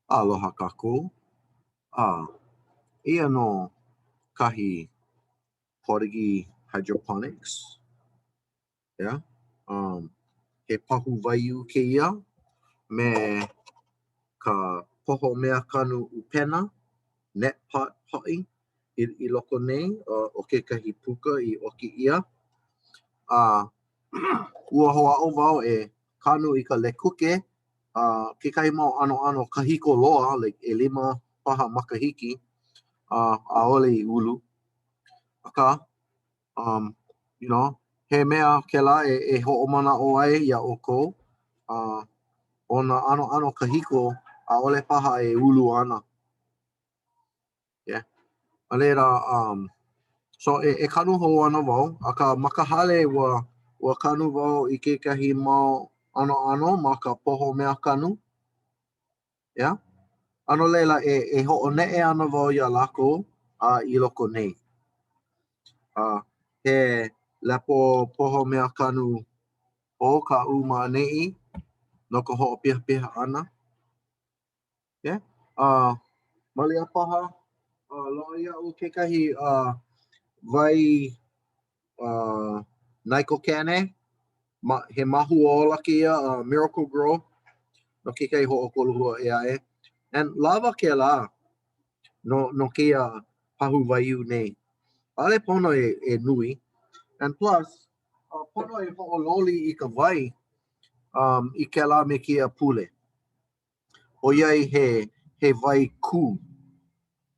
Aloha kākou. A eia nō kahi Prodigy Hydroponics. Yeah. Um, he pahu waiū kēia me ka poho meakanu ʻupena, net pot hoʻi, i, i loko nei o, o kekahi puka i ʻoki ʻia. A ua hoʻāʻo wau e kanu i ka lekuke a kekahi mau ʻanoʻano kahiko loa, like ʻelima paha makahiki, a ʻaʻole i ulu. Akā, um, you know, he mea kēlā e, e hoʻomanaʻo ai iā ʻoukou, uh, ʻo nā ʻanoʻano kahiko, ʻaʻole paha e ulu ana. Yeah. A laila, um, so e, e kanu hou ana wau, akā ma ka hale ua, ua kanu wau i kekahi mau ʻanoʻano ma ka poho mea kanu. Yeah. A no laila, e, e hoʻoneʻe ana wau iā lākou a i loko nei. Uh, he lepo poho mea kanu hou kaʻu ma ʻaneʻi no ka hoʻopihapiha ʻana. Yeah. Uh, malia paha, uh, loaʻa iaʻu kekahi uh, wai uh, naikokene, ma, he māhuaola kēia, uh, Miracle-Gro, no kekahi hoʻokolohua ʻē aʻe. And lawa kēlā no, no kēia pahu waiū nei. ʻAʻole pono e, e nui. And plus, uh, pono e hoʻololi i ka wai um, i kēlā me kēia pule. ʻOiai he, he wai kū.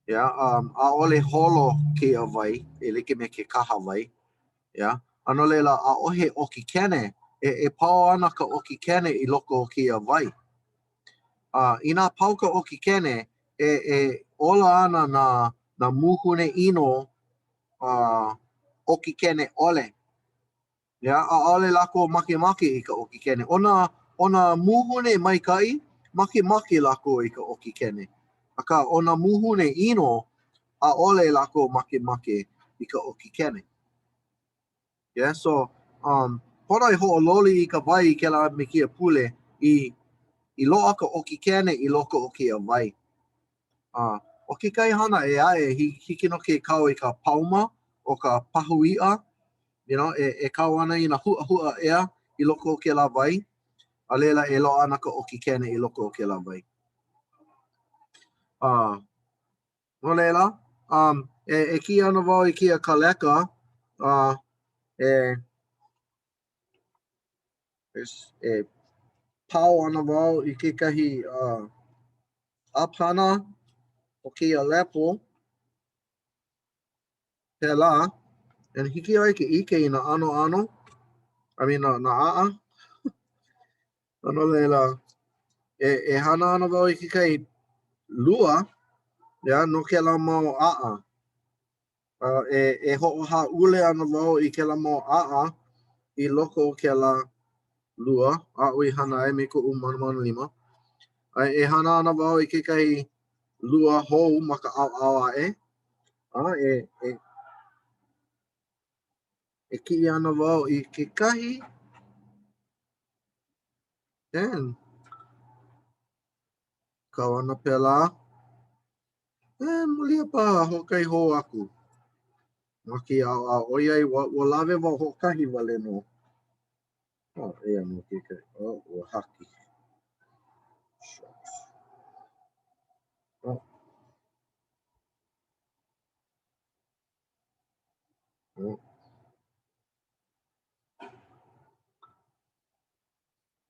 Yeah, um, ʻaʻole holo kēia wai e like me ke kahawai. Yeah. A no laila, ʻaʻohe ʻokikene, e, e pau ana ka ʻokikene i loko o kēia wai. A uh, inā pau ka ʻokikene, e, e ola ana nā, nā mūhune ʻino uh, ʻokikene ʻole. Yeah, ʻaʻole lākou makemake i ka ʻokikene. ʻO nā, ʻo nā mūhune maikaʻi, makemake lākou i ka ʻokikene. Akā, ʻo nā mūhune ʻino, ʻaʻole lākou makemake i ka ʻokikene. Yeah, so, um, pono e hoʻololi i ka wai i kēlā me kēia pule i, i loaʻa ka ʻokikene i loko o kēia wai. A ʻo kekahi hana ʻē aʻe, hiki nō ke kau i ka pauma o ka pahu iʻa, you know, e, e kau ana i nā huʻahuʻa ʻea i loko o kēlā wai, a laila e loaʻa ana ka ʻokikene i loko o kēlā wai. A no laila, um, e, e kiʻi ana wau i kēia kaleka, a e E pao ana wau i kekahi uh, ʻāpana o kēia lepo. Pēlā, and hiki iā ʻoe ke ʻike i nā ʻanoʻano, I mean, nā, nā ʻaʻa. A no laila, e, e hana ana wau i kekahi lua, yeah, no kēlā mau ʻaʻa. A e, e hoʻohāʻule ana wau i kēlā mau ʻaʻa i loko o kēlā lua aʻu i hana ai me koʻu manomano lima. A e hana ana wau i kekahi lua hou ma ka ʻaoʻao aʻe. A e, e, e kiʻi ana wau i kekahi and kau ana pēlā. E, malia paha hoʻokahi hou aku ma kēia ʻaoʻao, ʻoiai ua, ua lawe wau hoʻokahi wale nō. Oh, eia nō kekahi. Oh, ua haki. Shucks. Oh. Oh.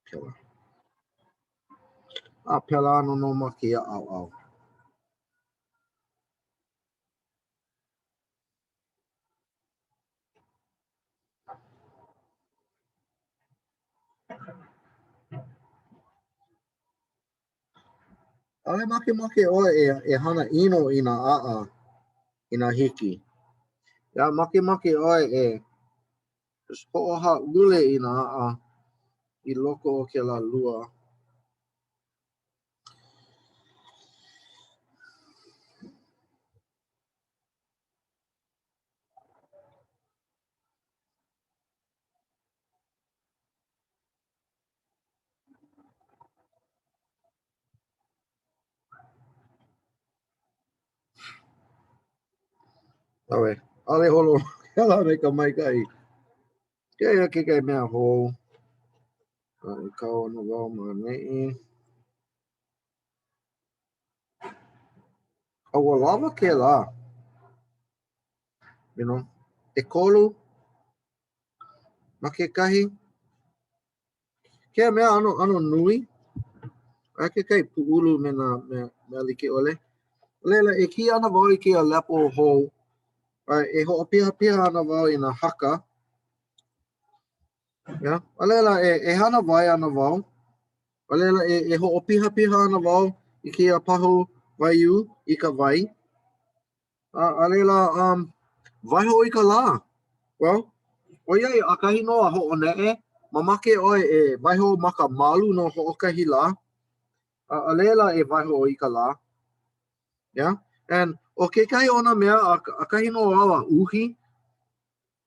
Pēlā. A pēlā ana nō ma kēia ʻaoʻao. ʻAʻole makemake ʻoe e, e hana ʻino i nā ʻaʻa inā hiki. Yeah, makemake ʻoe e Just hoʻohāʻule i nā aʻa i loko o kēlā lua. ʻAwe, ʻaʻole holo kēlā me ka maikaʻi. Kēia kekahi mea hou. A e kau ana wau ma ʻaneʻi. A ua lawa kēlā. You know, ʻekolu ma kekahi. Kēia mea ʻano ʻano nui. Aia kekahi pūʻulu me nā mea, mea like ʻole. A laila, e kiʻi ana wau i kēia lepo hou. A e hoʻopihapiha ana wau i nā haka. Yeah. A laila, e, e hana wae ana wau. A laila, e, e hoʻopihapiha ana wau i kēia pahu waiū i ka wai. A, a laila, um, waiho i ka lā. Well, ʻoiai ʻakahi nō a hoʻoneʻe, mamake ʻoe e waiho ma ka malu no hoʻokahi lā, a, a laila e waiho i ka lā. Yeah? And ʻo kekahi o nā mea, ʻakahi nō au a uhi,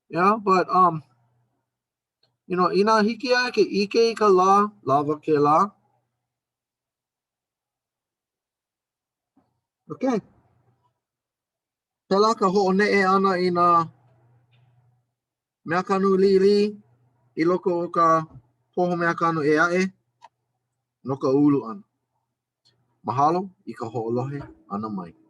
yeah, but um, you know, inā hiki iā ke ʻike i ka lā, lawa kēlā. Okay. Pēlā ka hoʻoneʻe ʻana i nā meakanu liʻiliʻi i loko o ka poho meakanu ʻē aʻe no ka ulu ʻana. Mahalo i ka hoʻolohe ʻana mai.